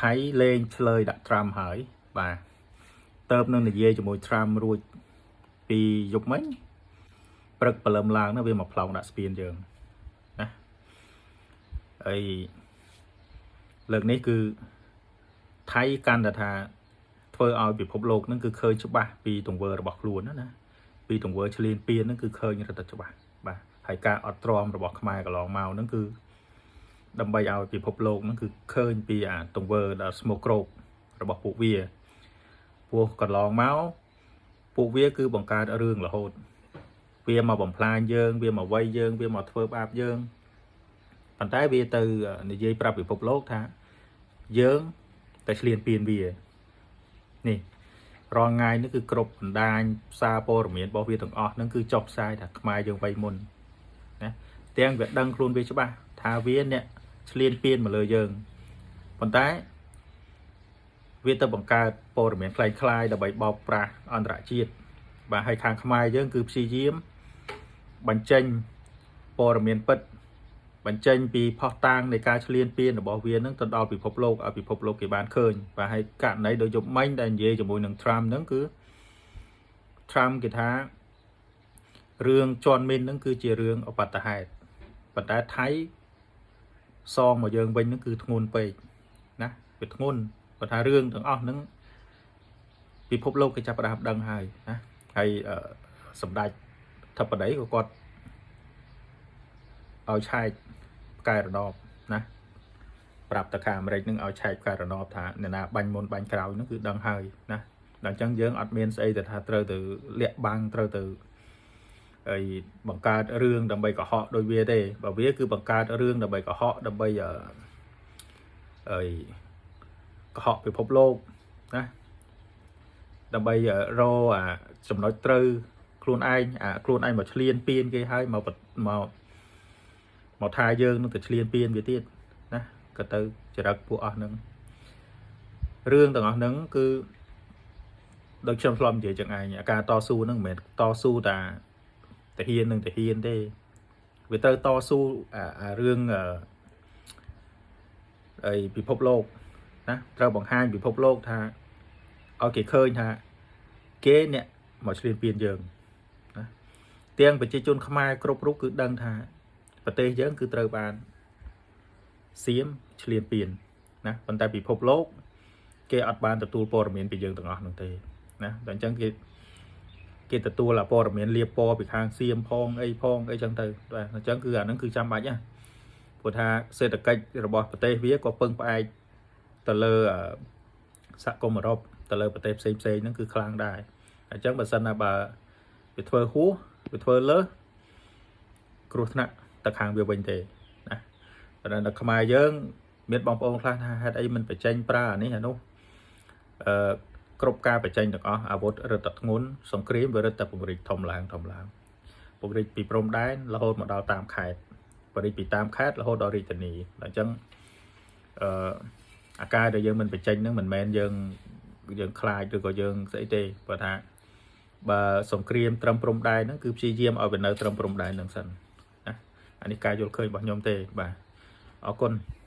ថៃលែងឆ្លើយដាក់ត្រាំហើយបាទទៅនឹងនិយាយជាមួយត្រាំរួចពីយប់មិញព្រឹកព្រលឹមឡើងនោះវាមកផ្លោងដាក់ស្ពានយើងណាហើយលើកនេះគឺថៃកាន់តែថាធ្វើឲ្យពិភពលោកហ្នឹងគឺឃើញច្បាស់ពីទង្វើរបស់ខ្លួនណាណាពីទង្វើឈ្លានពានហ្នឹងគឺឃើញរឹតតែច្បាស់បាទហើយការអត់ទ្រាំរបស់ខ្មែរកន្លងមកហ្នឹងគឺ ដើម្បីឲ្យពិភពលោកហ្នឹងគឺឃើញពីអាទង្វើដ៏ស្មោកគ្រោករបស់ពួកវាព្រោះកន្លងមកពួកវាគឺបង្កើតរឿងរហូតវាមកបំផ្លាញយើងវាមកវាយយើងវាមកធ្វើបាបយើងប៉ុន្តែវាទៅនិយាយប្រាប់ពិភពលោកថាយើងតែឈ្លានពានវានេះរាល់ថ្ងៃនេះគឺគ្រប់បណ្ដាញផ្សារព័ត៌មានរបស់វាទាំងអស់ហ្នឹងគឺចុះផ្សាយថាខ្មែរយើងវាយមុនណាទាំងវាដឹងខ្លួនវាច្បាស់ថាវាអ្នកឈ្លានពានមកលើយើងប៉ុន្តែវាទៅបង្កើតព័ត៌មានក្លែងៗដើម្បីបោកប្រាស់អន្តរជាតិបាទហើយខាងខ្មែរយើងគឺព្យាយាមបញ្ចេញព័ត៌មានពិតបញ្ចេញពីភស្តុតាងនៃការឈ្លានពានរបស់វានឹងទៅដល់ពិភពលោកឲ្យពិភពលោកគេបានឃើញបាទហើយករណីដូចយប់មិញដែលនិយាយជាមួយនឹង Trump ហ្នឹងគឺ Trump គេថារឿងជន់មីនហ្នឹងគឺជារឿងឧបទ្ទហេតុប៉ុន្តែថៃសងមកយើងវិញហ្នឹងគឺធ្ងន់ពេកណាវាធ្ងន់គាត់ថារឿងទាំងអស់ហ្នឹងពិភពលោកគេចាប់ផ្ដើមដឹងហើយណាហើយសម្ដេចធិបតីក៏គាត់ឲ្យឆែកផ្កាយរណបណាប្រាប់តខាអាមេរិកនឹងឲ្យឆែកផ្កាយរណបថាអ្នកណាបាញ់មុនបាញ់ក្រោយហ្នឹងគឺដឹងហើយណាដល់អញ្ចឹងយើងអត់មានស្អីទៅថាត្រូវទៅលាក់បាំងត្រូវទៅហើយបង្កើតរឿងដើម្បីកុហកដោយវាទេបើវាគឺបង្កើតរឿងដើម្បីកុហកដើម្បីអឺហើយកុហកពិភពលោកណាដើម្បីរកអាចំណុចត្រូវខ្លួនឯងអាខ្លួនឯងមកឆ្លៀនពៀនគេហើយមកមកមកថាយើងនឹងទៅឆ្លៀនពៀនវាទៀតណាក៏ទៅចរិតពួកអស់ហ្នឹងរឿងទាំងអស់ហ្នឹងគឺដូចខ្ញុំធ្លាប់និយាយចឹងឯងការតស៊ូហ្នឹងមិនមែនតស៊ូតាតាហ៊ាននឹងតាហ៊ានទេវាត្រូវតស៊ូអារឿងអីពិភពលោកណាត្រូវបង្ហាញពិភពលោកថាឲ្យគេឃើញថាគេអ្នកមកឈ្លានពានយើងណាទាំងប្រជាជនខ្មែរគ្រប់រូបគឺដឹងថាប្រទេសយើងគឺត្រូវបានសៀមឈ្លានពានណាប៉ុន្តែពិភពលោកគេអត់បានទទួលព័ត៌មានពីយើងទាំងអស់នោះទេណាតែអញ្ចឹងគេគេទទួលអាព័ត៌មានលាបពណ៌ពីខាងសៀមផងអីផងអីចឹងទៅបាទអញ្ចឹងគឺអាហ្នឹងគឺចាំបាច់ណាព្រោះថាសេដ្ឋកិច្ចរបស់ប្រទេសវាក៏ពឹងផ្អែកទៅលើសហគមន៍អឺរ៉ុបទៅលើប្រទេសផ្សេងផ្សេងហ្នឹងគឺខ្លាំងដែរអញ្ចឹងបើសិនណាបើវាធ្វើហួសវាធ្វើលើសគ្រោះថ្នាក់ទៅខាងវាវិញទេណាប៉ុន្តែនៅខ្មែរយើង មានបងប្អូនខ្លះថាហេតុអីមិនបញ្ចេញប្រើអានេះអានោះអឺគ្រប់ការបញ្ចេញទាំងអស់អាវុធរឹតតែធ្ងន់សង្គ្រាមវារឹតតែពង្រីកធំឡើងធំឡើងពង្រីកពីព្រំដែនរហូតមកដល់តាមខេត្តពង្រីកពីតាមខេត្តរហូតដល់រាជធានីអញ្ចឹងអឺអាការដែលយើងមិនបញ្ចេញហ្នឹងមិនមែនយើងយើងខ្លាចឬក៏យើងស្អីទេព្រោះថាបើសង្គ្រាមត្រឹមព្រំដែនហ្នឹងគឺព្យាយាមឲ្យវានៅត្រឹមព្រំដែនហ្នឹងសិនណាអានេះការយល់ឃើញរបស់ខ្ញុំទេបាទអរគុណ។